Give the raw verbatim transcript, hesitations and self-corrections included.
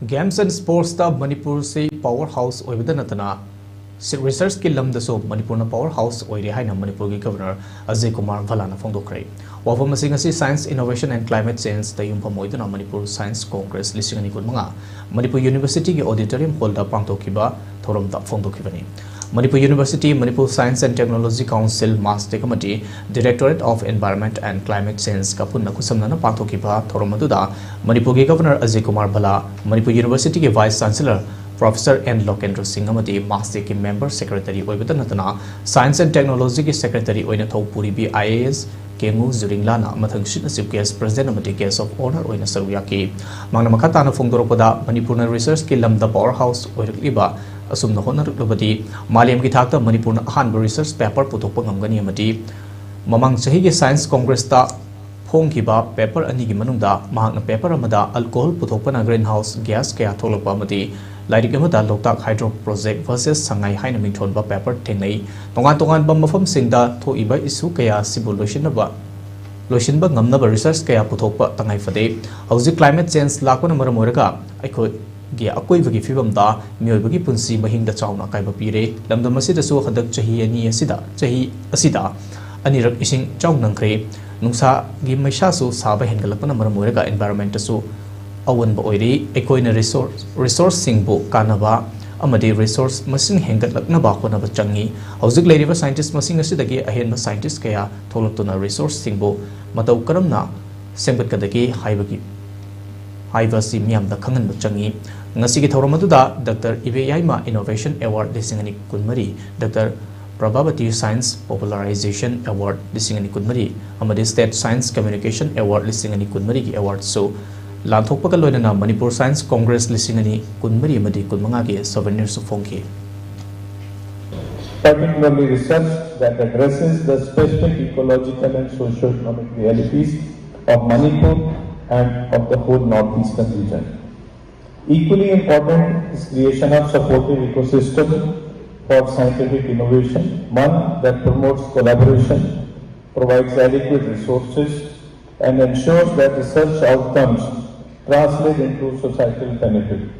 Games and Sportsꯇ ꯃꯅꯤꯄꯨꯔꯁꯤ power house ꯑꯣꯏꯕꯗ ꯅꯠꯇꯅ researchꯀꯤ ꯂꯝꯗꯁꯨ ꯃꯅꯤꯄꯨꯔꯅ power house ꯑꯣꯏꯔꯦ ꯍꯥꯏꯅ ꯃꯅꯤꯄꯨꯔꯒꯤ Governor ꯑꯖꯌ ꯀꯨꯃꯥꯔ ꯚꯜꯂꯥꯅ ꯐꯣꯡꯗꯣꯛꯈ꯭ꯔꯦ꯫ ꯋꯥꯐꯝ ꯑꯁꯤ ꯉꯁꯤ Science, Innovation and Climate Changeꯗ ꯌꯨꯝꯐꯝ ꯑꯣꯏꯗꯨꯅ ꯃꯅꯤꯄꯨꯔ Science Congress ꯂꯤꯁꯤꯡ ꯑꯅꯤ ꯀꯨꯟꯃꯉꯥ ꯃꯅꯤꯄꯨꯔ Universityꯒꯤ auditorium hallꯗ ꯄꯥꯡꯊꯣꯛꯈꯤꯕ ꯊꯧꯔꯝꯗ ꯐꯣꯡꯗꯣꯛꯈꯤꯕꯅꯤ꯫ Manipur University, Manipur Science and Technology Council, MASTEC ꯑꯃꯗꯤ Directorate of Environment and Climate Changeꯀ ꯄꯨꯟꯅ ꯈꯨꯠꯁꯝꯅꯅ ꯄꯥꯡꯊꯣꯛꯈꯤꯕ ꯊꯧꯔꯝ ꯑꯗꯨꯗ ꯃꯅꯤꯄꯨꯔꯒꯤ Governor ꯑꯖꯌ ꯀꯨꯃꯥꯔ ꯚꯜꯂꯥ, ꯃꯅꯤꯄꯨꯔ Universityꯒꯤ Vice Chancellor Professor N Lokendra Singh ꯑꯃꯗꯤ MASTECꯀꯤ Member Secretary ꯑꯣꯏꯕꯇ ꯅꯠꯇꯅ Science and Technologyꯒꯤ Secretary ꯑꯣꯏꯅ ꯊꯧ ꯄꯨꯔꯤꯕꯤ IAS ꯀꯦꯡꯉꯨ ꯖꯨꯔꯤꯡꯂꯥꯅ ꯃꯊꯪꯁꯤꯠꯅ Chief Guest, President ꯑꯃꯗꯤ Guest of Honour ꯑꯣꯏꯅ ꯁꯔꯨꯛ ꯌꯥꯈꯤ꯫ ꯃꯍꯥꯛꯅ ꯃꯈꯥ ꯇꯥꯅ ꯐꯣꯡꯗꯣꯔꯛꯄꯗ, ꯃꯅꯤꯄꯨꯔꯅ researchꯀꯤ ꯂꯝꯗ power house ꯑꯣꯏꯔꯛꯂꯤꯕ ꯑꯁꯨꯝꯅ ꯍꯣꯠꯅꯔꯛꯂꯕꯗꯤ ꯃꯥꯂꯦꯝꯒꯤ ꯊꯥꯛꯇ ꯃꯅꯤꯄꯨꯔꯅ ꯑꯍꯥꯟꯕ research paper ꯄꯨꯊꯣꯛꯄ ꯉꯝꯒꯅꯤ ꯑꯃꯗꯤ ꯃꯃꯥꯡ ꯆꯍꯤꯒꯤ Science Congressꯇ ꯐꯣꯡꯈꯤꯕ paper ꯑꯅꯤꯒꯤ ꯃꯅꯨꯡꯗ ꯃꯍꯥꯛꯅ paper ꯑꯃꯗ alcohol ꯄꯨꯊꯣꯛꯄꯅ greenhouse gas ꯀꯌꯥ ꯊꯣꯛꯂꯛꯄ ꯑꯃꯗꯤ ꯂꯥꯏꯔꯤꯛ ꯑꯃꯗ Loktak Hydro Project versus Sangai ꯍꯥꯏꯅ ꯃꯤꯡꯊꯣꯟꯕ paper ꯊꯦꯡꯅꯩ꯫ ꯇꯣꯉꯥꯟ ꯇꯣꯉꯥꯟꯕ ꯃꯐꯝꯁꯤꯡꯗ ꯊꯣꯛꯏꯕ issue ꯀꯌꯥ ꯑꯁꯤꯕꯨ ꯂꯣꯏꯁꯤꯟꯅꯕ, ꯂꯣꯏꯁꯤꯟꯕ ꯉꯝꯅꯕ research ꯀꯌꯥ ꯄꯨꯊꯣꯛꯄ ꯇꯉꯥꯏ ꯐꯗꯦ꯫ ꯍꯧꯖꯤꯛ climate change ꯂꯥꯛꯄꯅ ꯃꯔꯝ ꯑꯣꯏꯔꯒ ꯑꯩꯈꯣꯏꯒꯤ ꯑꯀꯣꯏꯕꯒꯤ ꯐꯤꯕꯝꯗ ꯃꯤꯑꯣꯏꯕꯒꯤ ꯄꯨꯟꯁꯤ ꯃꯍꯤꯡꯗ ꯆꯥꯎꯅ ꯑꯀꯥꯏꯕ ꯄꯤꯔꯦ꯫ ꯂꯝꯗꯝ ꯑꯁꯤꯗꯁꯨ ꯍꯟꯗꯛ ꯆꯍꯤ ꯑꯅꯤ ꯑꯁꯤꯗ, ꯆꯍꯤ ꯑꯁꯤꯗ ꯑꯅꯤꯔꯛ ꯏꯁꯤꯡ ꯏꯆꯥꯎ ꯅꯪꯈ꯭ꯔꯦ꯫ ꯅꯨꯡꯁꯥꯒꯤ ꯃꯩꯁꯥꯁꯨ ꯁꯥꯕ ꯍꯦꯟꯒꯠꯂꯛꯄꯅ ꯃꯔꯝ ꯑꯣꯏꯔꯒ environmentꯇꯁꯨ ꯑꯑꯣꯟꯕ ꯑꯣꯏꯔꯤ꯫ ꯑꯩꯈꯣꯏꯅ resource, resourceꯁꯤꯡꯕꯨ ꯀꯥꯟꯅꯕ ꯑꯃꯗꯤ resource ꯃꯁꯤꯡ ꯍꯦꯟꯒꯠꯂꯛꯅꯕ ꯍꯣꯠꯅꯕ ꯆꯪꯏ꯫ ꯍꯧꯖꯤꯛ ꯂꯩꯔꯤꯕ scientist ꯃꯁꯤꯡ ꯑꯁꯤꯗꯒꯤ ꯑꯍꯦꯟꯕ scientist ꯀꯌꯥ ꯊꯣꯛꯂꯛꯇꯨꯅ resourceꯁꯤꯡꯕꯨ ꯃꯇꯧ ꯀꯔꯝꯅ ꯁꯦꯝꯒꯠꯀꯗꯒꯦ ꯍꯥꯏꯕꯒꯤ, ꯍꯥꯏꯕ ꯑꯁꯤ ꯃꯤꯌꯥꯝꯗ ꯈꯪꯍꯟꯕ ꯆꯪꯏ꯫ ꯉꯁꯤꯒꯤ ꯊꯧꯔꯝ ꯑꯗꯨꯗ Doctor ꯏꯕꯦꯌꯥꯏꯃ Innovation Award ꯂꯤꯁꯤꯡ ꯑꯅꯤ ꯀꯨꯟꯃꯔꯤ, Doctor Prabhavati Science Popularization Award ꯂꯤꯁꯤꯡ ꯑꯅꯤ ꯀꯨꯟꯃꯔꯤ ꯑꯃꯗꯤ State Science Communication Award ꯂꯤꯁꯤꯡ ꯑꯅꯤ ꯀꯨꯟꯃꯔꯤꯒꯤ awardꯁꯨ ꯂꯥꯟꯊꯣꯛꯄꯒ ꯂꯣꯏꯅꯅ ꯃꯅꯤꯄꯨꯔ Science Congress ꯂꯤꯁꯤꯡ ꯑꯅꯤ ꯀꯨꯟꯃꯔꯤ ꯑꯃꯗꯤ ꯀꯨꯟꯃꯉꯥꯒꯤ souvenirꯁꯨ ꯐꯣꯡꯈꯤ꯫ Particularly research that addresses the specific ecological and socio-economic realities of Manipur and of the whole northeastern region. Equally important is creation of supportive ecosystem for scientific innovation, one that promotes collaboration, provides adequate resources, and ensures that research outcomes translate into societal benefit.